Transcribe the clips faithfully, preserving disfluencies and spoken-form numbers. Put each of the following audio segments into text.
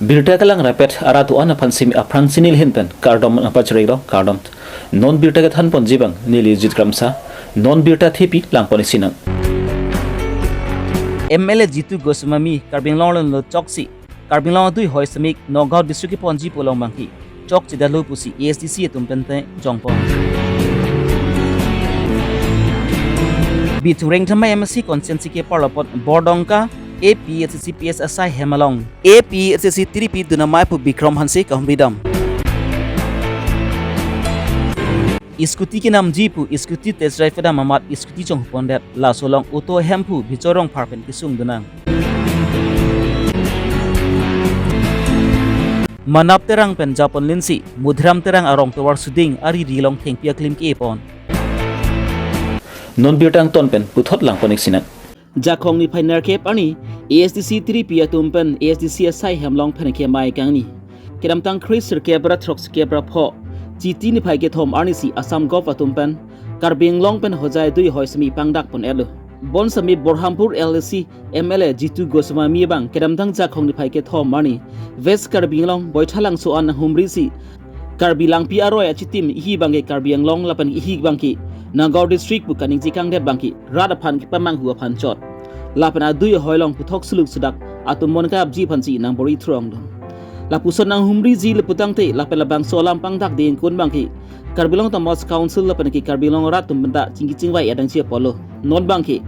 Birta kelang rapet arat do-an aphan simi aphrang si neli ahin pen kardom nangpachirilo, kardom. Non birta kethan ponji abang neli Jit Kramsa. Non birta thepi lang pon-ik sinang. M L A Jitu Goswami Karbi Anglong along lo choksi Karbi Anglong adui hoi semik Nagaon district keponji pu along abangke chokchedetlo pusi A S D C atum pen te jongpon. Bithung Rengthama M A C constituency ke-arlo apot Bordongka A P H C C P S asai hem along A P H C C tiripi dun amei pu Bikram Hanse kahumri dam. Scooty kenamji pu scooty test drive dam amat scooty chongpondet, laso along auto ahem pu Bichor Rongphar pen kesung dunnang. Manap Terang pen Japon Linsi, Mudram Terang arong tovar suding ari ri along thengpi aklim ke-epon. Non birta angton pen puthot lang pon-ik sinang. Jakhong niphai nerkep arni A S D C tiripi atum pen A S D C asai hem along pherangke amei kangni. Kedamtang kre sirkep ra throk sirkep ra pho, Chiti niphai kethom arni si Assam Govt atum pen Karbi Anglong pen Hojai adui hoi simi pangdak pon-etlo. Bonsami Borhampur L A C M L A Jitu Goswami abang kedamtang Jakhong niphai kethom arni West Karbi Anglong Boithalangso an nanghumri si Karbi Langpi aroi achitim ihi abangke Karbi Anglong lapen ihi abangke Nagaon district pu kaningje kangdet abangke rat aphan kepamanghu aphan chot. Lapen adui ahoi along puthot suluk sudak atum mon kap-ji aphan si nangbor-i throngdun. Lapuson nanghumriji le putangte lapen labangso alam pangdakde ingkun abangke Karbi Anglong Autonomous Council lapen ke Karbi Anglong arat atum penta chingki chingvai adang si apotlo. Non abangke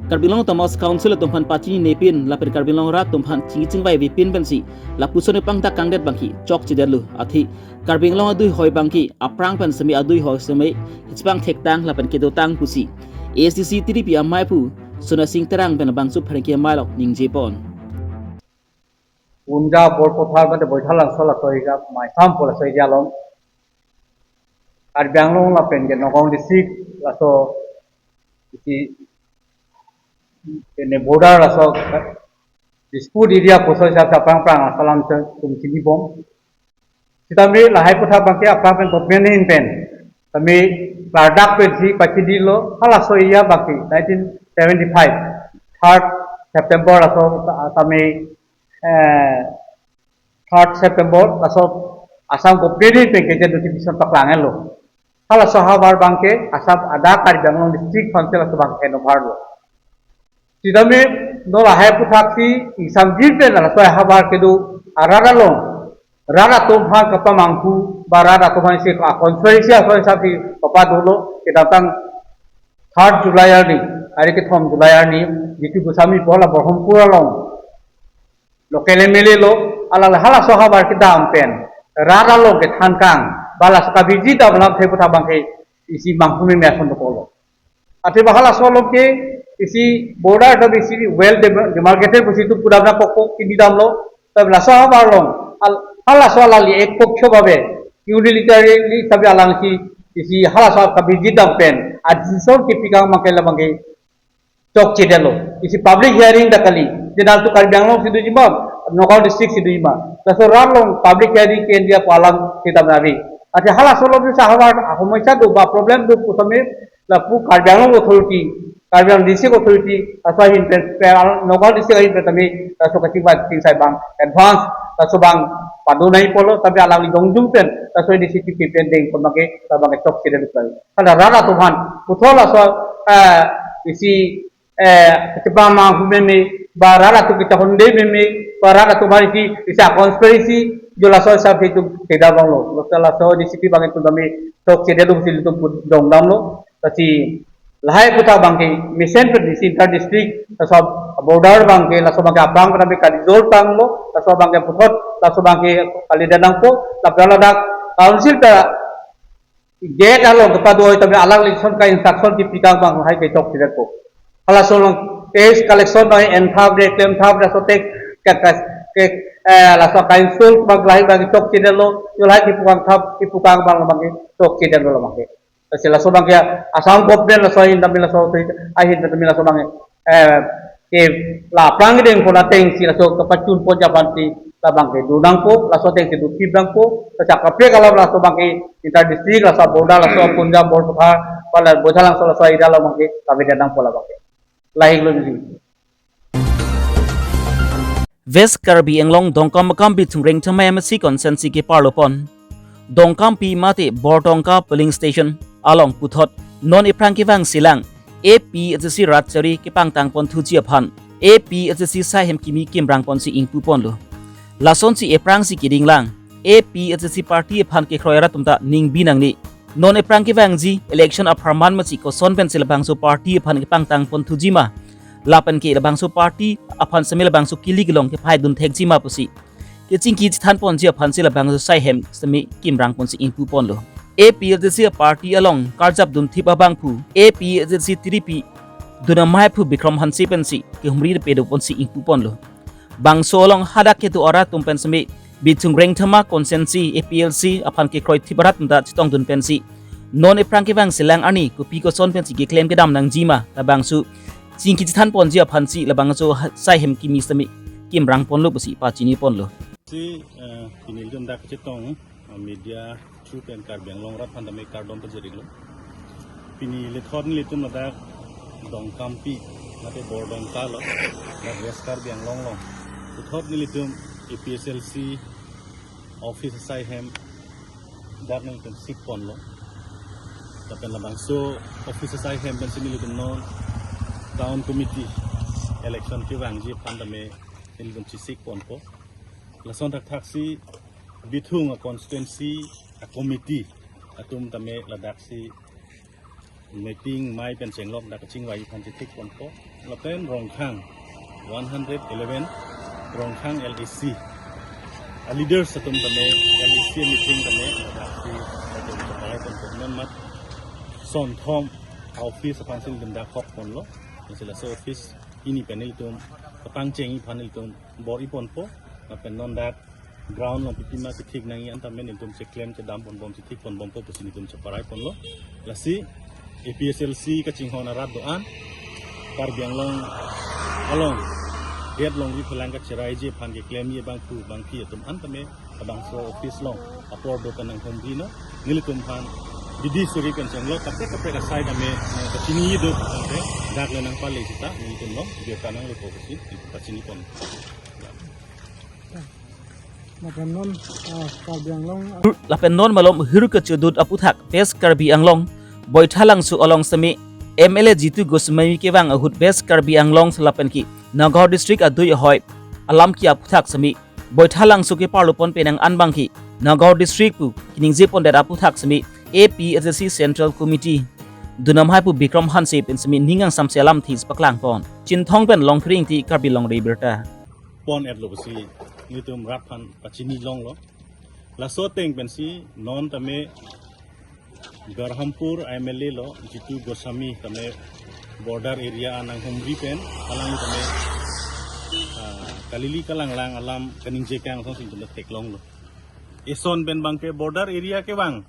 Karbi Anglong Autonomous Council atum aphan pachinine pin lapen Karbi Anglong arat atum aphan chingki chingvai avepin pensi lapuson pangdak kangdet abangke chokchedetlo. Athe Karbi Anglong adui hoi abangke aphrang pen simi adui hoi simi kechepang thektang lapen kedotang pusi A S D C tiripi amei pu Sonasing Terang pen labangso pherangke amei along ningjepon. Punja Borpathar mate Boithalangso laso area, Maitham pu laso area along, Karbi Anglong lapen ke Nagaon district laso isi ini border laso dispute area puson sa aphrang aphrang asalam tum chinibom. Sitame lahai aputhak abangke aphrang pen government ahin pen tame klardak pensi pachidilo, halaso area abangke nineteen seventy-five third September laso tame, eh, third September laso Assam government ahin pen gazette notification paklanglo. Halaso ahavar abangke Assam adak Karbi Anglong district aphan si laso abangke handover lo. Sitame non lahai aputhak si ingsam jin pen laso ahavar kedo arat along rat atum aphan kapamanghu ba rat atum aphan si a-conspiracy ason sa si papa dolo. Kedamtang third July arni, ari kethom July arni, Jitu Goswami pu la Borhampur along local M L A lo, alangli halaso ahavar kedam pen rat along kethan kang ba laso kabiji dam alamthe aputhak abangke isi manghu meme ason dokoklo. Athe ba halaso along ke isi border ta isi well dem-, demarcated pusi itum pudam nangkokpo, kini damlo. Tapi laso ahavar along al-, halaso alangli ekpokkhobhabe unilaterally tapi alangli isi halaso kabiji dam pen a-decision kepi kang abangke labangke chokchedetlo. Isi public hearing ta kali. Jenato Karbi Anglong si doji ma, Nagaon district si doji ma. Laso rat along public hearing ke-en dia pu alam sitame ave. Athe halaso along si ahavar ahomoi cha do ba problem do pu tame lapu Karbi Anglong authority, Karbi Anglong district authority, laso ahin pen, pen Nagaon district ahin pen tame laso kachingvai chingsai abang advance laso abang pado nangji apotlo, tapi alangli jongjung pen laso initiative kepi pen dengpon abangke labangke chokchedetlo. Hala rat atum aphan puthot laso, eh, isi, eh, kepamanghu meme, ba rat atum kechahonde meme, ba rat atum aphan isi, isi a-conspiracy, jo laso sa itum thekdam longlo. Laso, laso initiative abangke itum tame chokchedetlo pusi itum pudam damlo. Lasi lahai aputhak abangke mesen pen isi inter district, laso border abangke, laso abangke aphrang pen abangke ka-resolve tanglo, laso abangke puthot, laso abangke kalidet nangpo, lapen ladak council ta gate along kepado tame alangli ason ka-instruction kepi kang abang lahai ke chokchedetpo. Halaso along tax collection noi, en thap re, klem thap re, laso tax ke, ke, ke, eh, laso ka-install abang lahai abang chokchedetlo, jo lahai kepu kang thap, kepu kang abang abangke chokchedetlo labangke. Lasi laso abangke Assam government laso ahin tame laso authority ahin tame laso abangke, eh, ke la aphrang dengpon ateng si laso kepachun ponji aphan si labangke do nangpo, laso ateng si do thip nangpo, laso kaprek alam laso abangke inter district laso border laso Punjab Borpathar, ba la Boithalangso laso area along abangke kavedet nangpo labangke. Lahai lo neli. West Karbi Anglong Dongkamukam Bithung Rengthama M A C constituency keparlo pon Dongkampi mate Bordongka polling station along puthot non ephrang kevangsilang A P H L C rat chari kepangtang pon thuji aphan A P H L C saihem kimi kimrang ponsi ingpu ponlo. Lasonsi ephrangsi kedinglang A P H L C party aphan kekroi arat atum ta ningbi nangne. Non ephrang kevangji election apharman masi koson pensi labangso party aphan kepangtang pon thuji ma, lapen ke labangso party aphan semi labangso kili kelong kephai dun thekji ma pusi kechingki chethan ponji aphansi labangso saihem semi kimrang ponsi ingpu ponlo. A P H L C party along karjap dun thip abangphu A P H L C tiripi dun amei aphu Bikram Hanse pensi kehumri pedo ponsi ingpu ponlo. Bangso along hadak kedo arat atum pen semi Bithung Rengthama constituency A P H L C aphan kekroi thip arat atum ta chetong dun pensi non ephrang kevangsilang arni kopi koson pensi keklem kedam nangji ma labangso chingki chethan ponji aphansi labangso saihem kimi semi kimrang ponlo pusi pachini ponlo. Si eh, pini ilitum dak chetong eh, media through pen Karbi Anglong rat aphan tame kardom pajirilo. Pini lethot nelitum ladak Dongkampi mate Bordongka lo, dak West Karbi Anglong lo. Lethot nelitum A P H L C office asaihem dak nelitum sik ponlo. Lapen labangso office asaihem pensi nelitum non town committee election kevangji aphan tame nelitum chesik ponpo. Lason thakthaksi Bithung a constituency a committee atum tame ladaksi meeting mei pen chenglok dak kachingvai aphan chethik ponpo. Lapen Rongkhang one hundred eleven Rongkhang L A C a leaders atum tame L A C meeting tame ladaksi atum chaparai ponpo, non mat sonthom office aphansi nelitum dak hok ponlo. Lasi laso office pini pen nelitum kapangcheng aphan nelitum bor-i ponpo. Lapen non dak ground along pipima kethik nangji an tame nelitum cheklem chedam ponbom chethik ponbompo pusi nelitum cheparai ponlo. Lasi A P H L C kachinghon arat do-an Karbi Anglong along det longri phelang kacheraiji aphan keklemji abangphu bangphi atum an tame labangso office along apor do pen nanghumri non. Nelitum aphan bidi suri pen chenglok kaprek kaprek asai tame nangkachini do tangte dak le nangpale sita nelitum along birta nanglepo pusi pachini pon. Lapen non ah, Karbi Anglong Lapen non malom hur kachudut aputhak West Karbi Anglong Boithalangso along semi M L A Jitu Goswami kevang ahut West Karbi Anglong lapen ke Nagaon district adui ahoi alam ke aputhak semi Boithalangso keparlo pon penang anbang ke Nagaon district pu keningje pondet aputhak semi A P H L C Central Committee dun amei aphu Bikram Hanse pen semi ning angsamse alamthe paklang pon. Chinthong pen Longkring ti Karbi Longri birta. Pon etlo pusi nelitum rat aphan pachini longlo. Laso ateng pensi non tame Berhampur M L A lo Jitu Goswami tame border area anang humri pen alangli tame ah, kalili kalanglang alam kaningje kang song sing tame theklonglo. Eson pen abangke border area kevang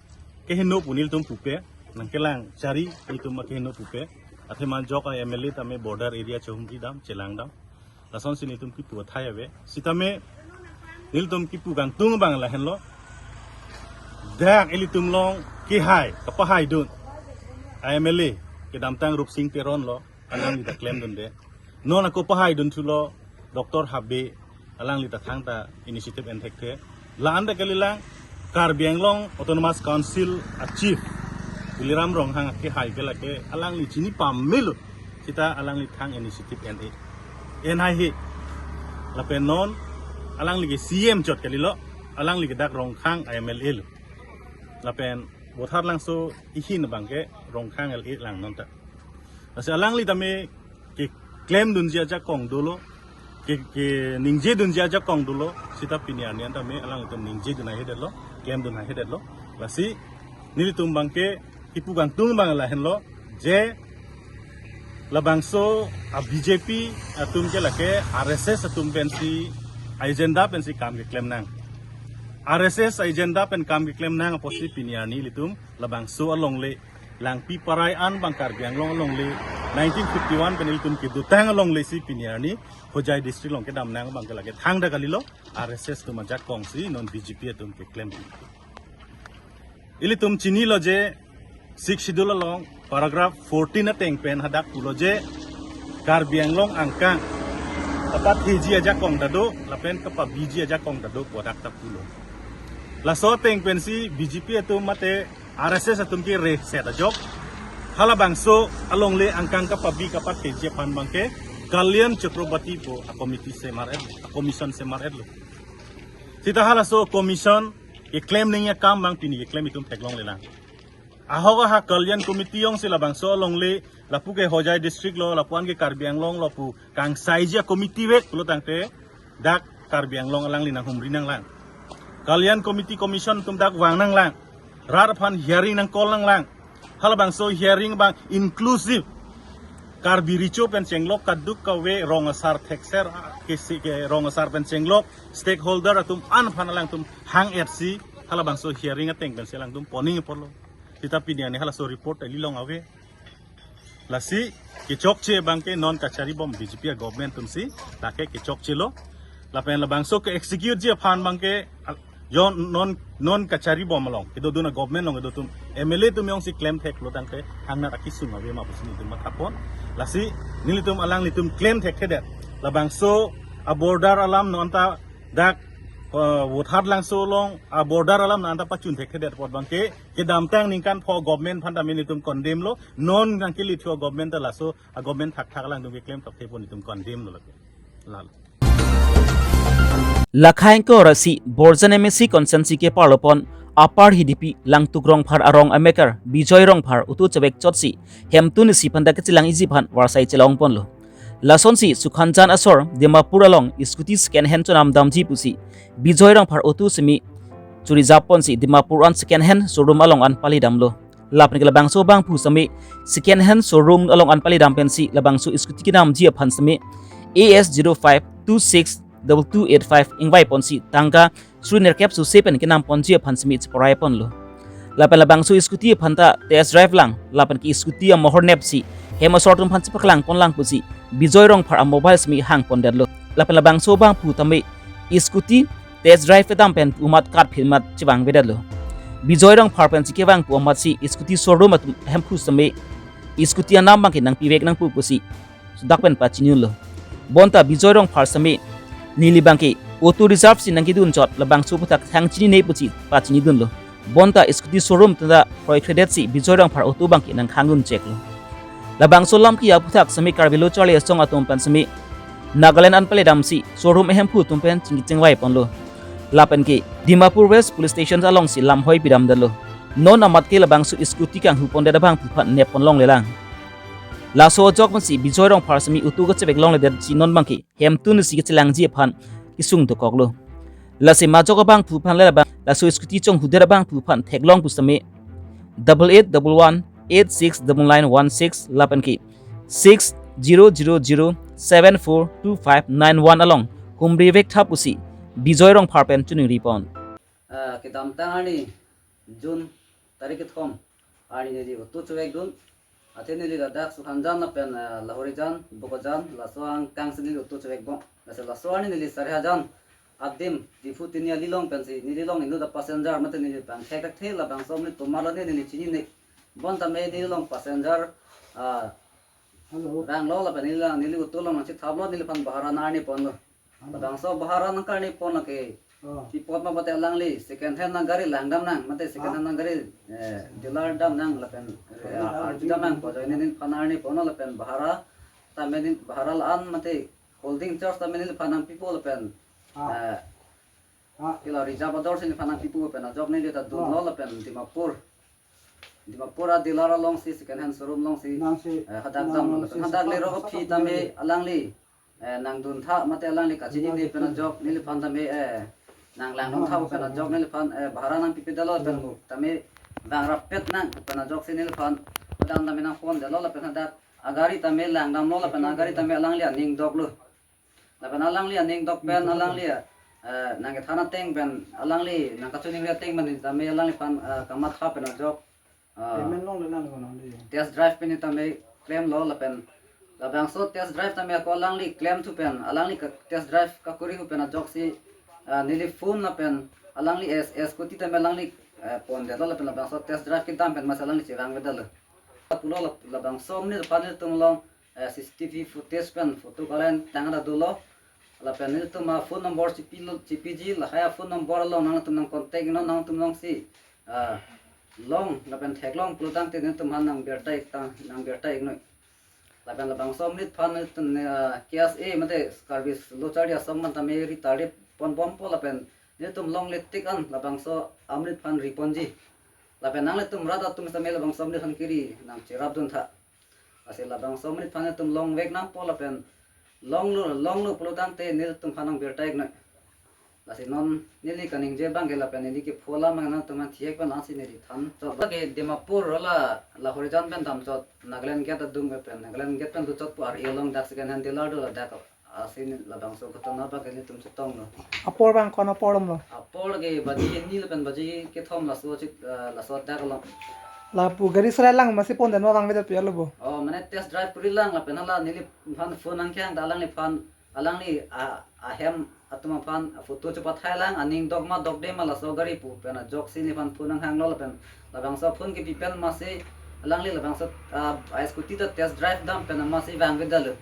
keheno pu nelitum pupe, nangkelang chari nelitum akeheno pupe. Athema jok a M L A tame border area chehumri dam chelang dam. Lasonsi nelitum kipu athai ave. Sitame nelitum kipu kangtung abang lahenlo. Dak ilitum along kehai, kapahaidun a M L A kedamtang Rupsing Teron lo, alangli ta klemdunde. Non ako pahaidun thulo Doctor Habe, alangli ta thangta initiative enthekthe. La-an ta kalilang Karbi Anglong Autonomous Council a Chief Tuliram Ronghang akehai ke lake alangli chini pamelo. Sita alangli thang initiative en-e. En haihe. Lapen non alangli ke C M chot kalilo. Alangli ke dak Rongkhang a M L A lo. Lapen Botharlangso ihin abangke Rongkhang L A lang non ta. Lasi alangli tame keklemdunji ajakong dolo, ke, keningjedunji ajakong dolo, sita pini arni an tame alanglitum ningjedun haihedetlo, klemdun haihedetlo. Lasi nelitum abangke kipu kangtung abang lahenlo, je labangso a B J P atum ke lake R S S atum pensi agenda pensi kam keklem nang. R S S agenda pen kam keklem nang apotsi pini arni ilitum labangso alongle Langpi Parai an abang Karbi Anglong alongle nineteen fifty-one pen ilitum kedotang alongle si pini arni Hojai district along kedam nang abang ke lake thangta kalilo, R S S atum ajakong si non B J P atum keklem. Ilitum chinilo je Sixth Schedule along paragraph fourteen ateng pen hadak pulo je Karbi Anglong angkang Kapatheji ajakong ta do, lapen kapabiji ajakong ta do, pu dak ta pulo. Laso ateng pensi B J P atum mate R S S atum ke reset ajok. Halabangso alongle angkang kapabi kapatheji aphan abangke Kalyan Chakraborty pu a-committee semar-et, a-commission semar-etlo. Sita halaso commission keklem nangji akam abang pini keklem itum theklonglelang. Ahok aha Kalyan Committee jongsi labangso alongle lapu ke Hojai district lo, lapu-an ke Karbi Anglong lo pu kangsaiji a-committee vek pulo tangte dak Karbi Anglong alangli nanghumri nanglang. Kalyan Committee commission atum dak vang nanglang. Rat aphan hearing nang-call nanglang. Halabangso hearing abang inclusive. Karbi Recho pen chenglok kadokave rong asar thekser kesi ke rong asar pen chenglok stakeholder atum an aphan alangtum hang-etsi halabangso hearing ateng pensi alangtum pon nangji apotlo. Sita pini arni halaso report ta ili along ave. Lasi kechokche abangke non kacharibom B J P a-government atumsi lake kechokchelo. Lapen labangso ke-executeji aphan abangke, ah, jo non, non kacharibom along kedodun a-government along kedo atum M L A atum jongsi klem theklo tangte hangnat akesung ave ma pusi nelitum mathapon. Lasi nelitum alanglitum klem thekthedet. Labangso a-border alam non ta dak, eh, Vothatlangso along a-border alam non ta pachun thekthedet apot abangke kedamtang ningkan pho government aphan ta nelitum condemn lo, non nangkilithu a-government ta laso a-government thakthak alangtum keklem tokthepo nelitum condemn lo lake. Lalo. Lakhai ingkoi ra isi Borjan M A C constituency keparlopon Upper Hidipi Langtuk Rongphar arong amekar Bijoy Rongphar auto chevekchotsi hemtun isi aphanta kachelangji aphan varsai chelongponlo. Lasonsi Sukhanjan asor Dimapur along scooty second hand chonam damji pusi Bijoy Rongphar auto semi churi japponsi Dimapur an second hand showroom along an palidamlo. Lapen ke labangso abangphu semi second hand showroom along an palidam pensi labangso scooty kenamji aphan semi A S zero five two six double two eight five ingvaiponsi tangka suri nerkep suse pen kenamponji aphan semi cheporaiponlo. Lapen labangso scooty aphanta test drive lang, lapen ke scooty amohor nepsi hem asor atum aphan chepaklangponlang pusi Bijoy Rongphar a-mobile semi hangpondetlo. Lapen labangso abangphu tame scooty test drive kedam pen pu amat katphil amat chevangvedetlo. Bijoy Rongphar pensi kevang pu amatsi scooty showroom atum hemphu semi scooty anam abangke nangpivek nangpo pusi sudak pen pachinilo. Bonta Bijoy Rongphar semi neli abangke auto reserve si nangkedunchot, labangso aphuthak thang chinine pusi pachinidunlo. Bonta scooty showroom atumta kroikredetsi Bijoy Rongphar auto abangke nangkhangduncheklo. Labangso alam ke-e aphuthak semi Karbi Lo Charli Asong atum pen semi Nagaland an palidamsi showroom ahemphu atum pen chingki chingvaiponlo. Lapen ke Dimapur West Police Station alongsi lamhoi pidamdetlo. Non amat ke labangso scooty kanghupondet abangphu aphan nepponlonglelang. Laso ajok pensi Bijoy Rongphar semi auto kacheveklongledetsi non abangke hemtun isi kachelangji aphan kesung dokoklo. Lasi majok abangphu aphan le labang laso scooty chonghudet abangphu aphan theklong pu semi double eight double one eight six double nine one six lapen ke six zero zero zero seven four two five nine one along humri vektha pusi Bijoy Rongphar pen chiningripon. Ah, kedamtang arni June tarik kethom arni neli auto chevekdun. Athe neli ladak Sukhanjan lapen, ah, Lahorijan, Bokajan, laso angkangsi neli auto chevekbom. Lasi laso arni neli Sarihajan adim Diphu Tiniali along pensi neli along inut a-passenger mate neli bang thekthekthe labangso amonit komatlo ne neli chinine. Bonta me neli along passenger, ah, Hello. Ranglo lapen neli along neli auto along nangchethaplo, neliphan bhara nang-arniponlo. Labangso bhara nangkarnipon lake. Oh. Pi apot ma pulote alangli second hand nang gari langdam nang, mate second hand nang gari, eh, dealer dam nang lapen, eh, arju dam nang pu ajoine neliphan arniponlo lapen bhara tame neli bhara la-an mate holding charge tame neliphan nangpipo lapen, ah, eh, ah, ila reserve ador si neliphan nangpipo pen ajok neli ta dunlo lapen Dimapur. Dimapur a-dealer alongsi second hand showroom alongsi, nangsi, eh, hadak nang dam alongsi lapen hadak sepak lero sepak phi tame alangli eh, nangduntha mate alangli kachinine pen ajok neliphan tame, eh, nanglangduntha pen ajok neliphan, eh, bhara nangpipedetlo pen mu tame bang rapet nang pen ajoksi neliphan odang tame nangpondetlo lapen hadak agari tame langdamlo lapen agari tame alangli aning doklo. Lapen alangli aning dok pen alangli, eh, nangkethan ateng pen alangli nangkachiningri ateng pen tame alangliphan, eh, kamatha pen ajok ah, payment longle nang kono de. Test drive pen tame klemlo lapen labangso test drive tame ako alangli klemthu pen alangli ka test drive kakorihu pen ajoksi, ah, neli phone lapen alangli es scooty tame alangli, eh, pondetlo lapen labangso test drive kedam pen mas alangli chevangvedetlo. Pulo lab- labangso amonit aphan nelitum along, eh, C C T V footage pen photo kalen tangda dolo. Lapen nelitum a phone number chipilo, chipiji, lahai a phone number along nangtum nang contact non, nangtum longsi, ah, long, lapen theklong pulotangte nelitum aphan nang birta ik tang, nang birta iknoi. Lapen labangso amonit aphan nelitum, ah, K S A mate Karbi Lo Charli Asong aphan tame ri tarlip ponbompo lapen nelitum longle tik an labangso amonit aphan riponji. Lapen nanglitum rat atum sitame labangso amonit aphan kiri nang cherapdun tha. Lasi labangso amonit aphan nelitum longvek nangpo lapen longlo, longlo pulotangte nelitum aphan nang birta iknoi. Lasi non neli kaningje abangke lapen neli kepho alam abang nangtum aphan thihek pen lasi neli than chot. Lake Dimapur la, la Horijan pen dam chot, Nagaland Gate adung pen, Nagaland Gate pen do chot pu R A along dak second hand dealer do ladak. Lasi neli labangso ghotona abangke nelitum chetonglo. Apor abang ko-an apor damlo? Apor ke baji hini lapen baji kethom laso chit, eh, laso dak along. Lapu gari salai lang masi pon den ma vangvedet pu alo bo? Oh, mane test drive kuri lang lapen hala neliphan phone nangkehang ta alangliphan, alangli a, ahem atum aphan photo chepathai lang, aning dok ma dokde ma laso gari pu pen ajoksi neliphan phone nanghanglo lapen labangso phone kepi pen masi alangli labangso, ah, a scooty ta test drive dam pen masi vangvedetlo.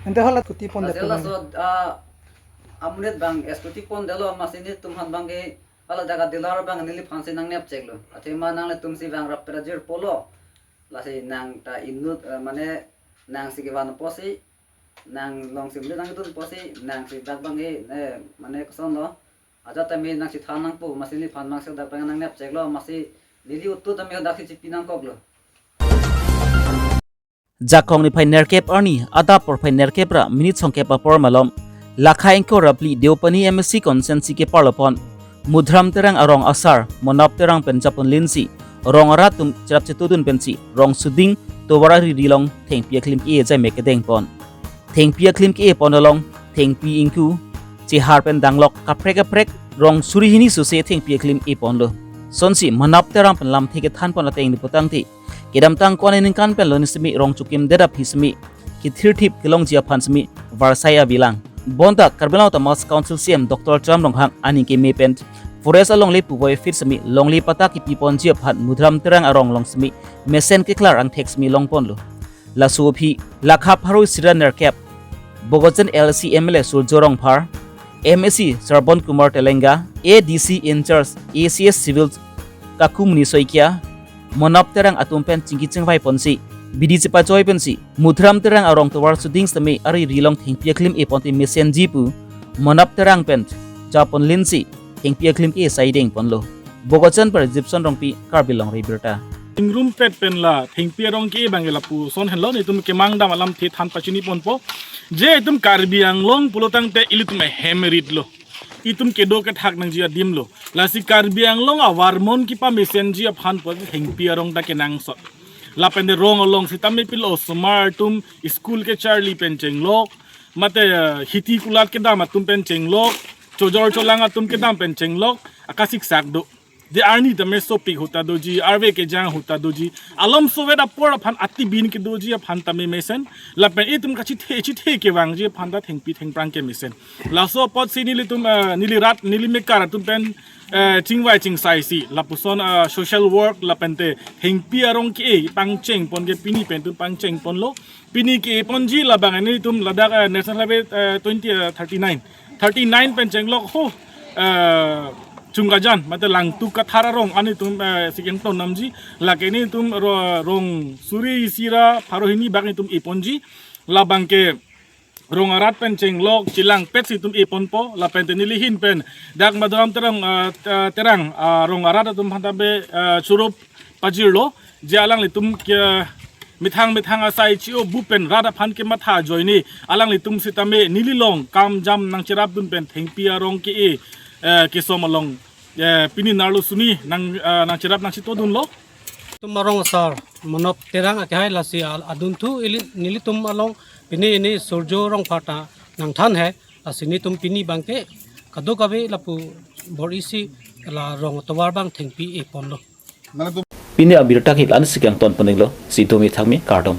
Ante hala scooty pon det. Lasi laso, ah, amonit abang scooty pondetlo masi nelitum aphan abangke hala dak a dealer abang neliphansi nangnepcheklo. Athema nanglitumsi vangrap pera jirpolo. Lasi nang ta inut, eh, mane nangsi kevan apotsi, nang longsi mili nangdun apotsi, nangsi dak abangke, eh, mane kosonlo. Ajat tame nangsi than nangpo, masi neliphan masi dak abang nangnepcheklo, masi neli utu tame daksi chipi nangkoklo. Jakong niphai nerkep arni, adap porphai nerkep ra minute songkep apor malom, Lakha ingkoi ra phli Deopani M A C constituency keparlopon Mudram Terang arong asar Monop Terang pen japonlinsi rong arat atum cherap chetudun pensi rong suding tovar ari ri along thengpi aklim ke-e jaime kedengpon. Thengpi aklim ke-epon along thengpi ingku chehar pen danglok kaprek kaprek rong suri hini sose thengpi aklim eponlo. Sonsi Monop Terang pen lamthe kethanpon ateng ni putangte kedamtang ko-an aningkan pen loni simi rong chukimdet aphi simi kethirthip kelongji aphan simi varsai avelang. Bonta Karbi Anglong Autonomous Council C E M Doctor Tuliram Ronghang aning keme pen forest alongle puvoiphit simi longle patta kepiponji aphan Mudram Terang arong along simi mesen keklar angthek simi longponlo. Laso aphi Lakha pharo isi ra nerkep Bokajan L C M L A Surjo Rongphar, M A C Sarbon Kumar Telenga, A D C in charge A C S Civil Kakumuni Saikia, Monop Terang atum pen chingki chingvaiponsi bidi chepajoi pensi Mudram Terang arong tovar suding sitame ari ri along thengpi aklim eponte mesenji pu Monop Terang pen japonlinsi thengpi aklim ke-e sai dengponlo. Bokajan pen Gibson Rongpi, Karbi Longri Abirta. Ingrum pet pen la thengpi arong ke-e abangke lapuson henlo, nelitum kemang dam alamthe than pachiniponpo. Je itum Karbi Anglong pulotangte ilitum ahem eritlo. Itum kedo kethak nangji adimlo. Lasi Karbi Anglong avarmon kepamesenji aphan pu thengpi arong ta kenangsot. Lapen de rong along sitame pilo osomar atum school kecharli pen chenglok, mate, eh, hiti kulat kedam atum pen chenglok, chojor cholang atum kedam pen chenglok, akasiksak do. De arni tame sopik ahut ta doji, arve kejang ahut ta doji. Alomso vet apor aphan atibin kedoji aphan tame mesen. Lapen itum kachithe chithe kevangji aphan ta thengpi thengphrang kemesen. Laso apotsi nelitum, eh, neli rat, neli mekar atum pen, eh, chingvai chingsaisi. Lapuson, eh, social work lapente thengpi arong ke-e pangchengpon ke pini pen itum pangchengponlo. Pini ke-eponji labang nelitum ladak, eh, National Highway, eh, twenty, eh, thirty-nine. Thirty-nine pen chenglok ho, eh, Chungkajan, mate Langtuk Kathar arong an itum, eh, sikeng ton namji, lake nelitum ro-, rong suri isi ra pharo hini bak nelitum eponji, labangke rong arat pen chenglok chelang pet si itum eponpo, lapente neli ahin pen dak Mudram Terang, eh, eh, Terang, ah, rong arat atum aphan ta be, eh, churup pajirlo, je alanglitum ke methang methang asai chi-o bu pen rat aphan kematha ajoine alanglitum sitame neli along kam jam nangcherapdun pen thengpi arong ke-e, eh, kesom along, eh, pini nerlo suni nang, eh, nangcherap nangchitodunlo. Itum arong asar Monop Terang akehai lasi al-, adunthu ili nelitum along pini ili Surjo Rongphar ta nangthan he, lasi nelitum pini abangke kadokave lapu bor-isi la rong tovar abang thengpi eponlo. Pini abirta ke la-ansi kangton ponlo, si domi thangmi kardom.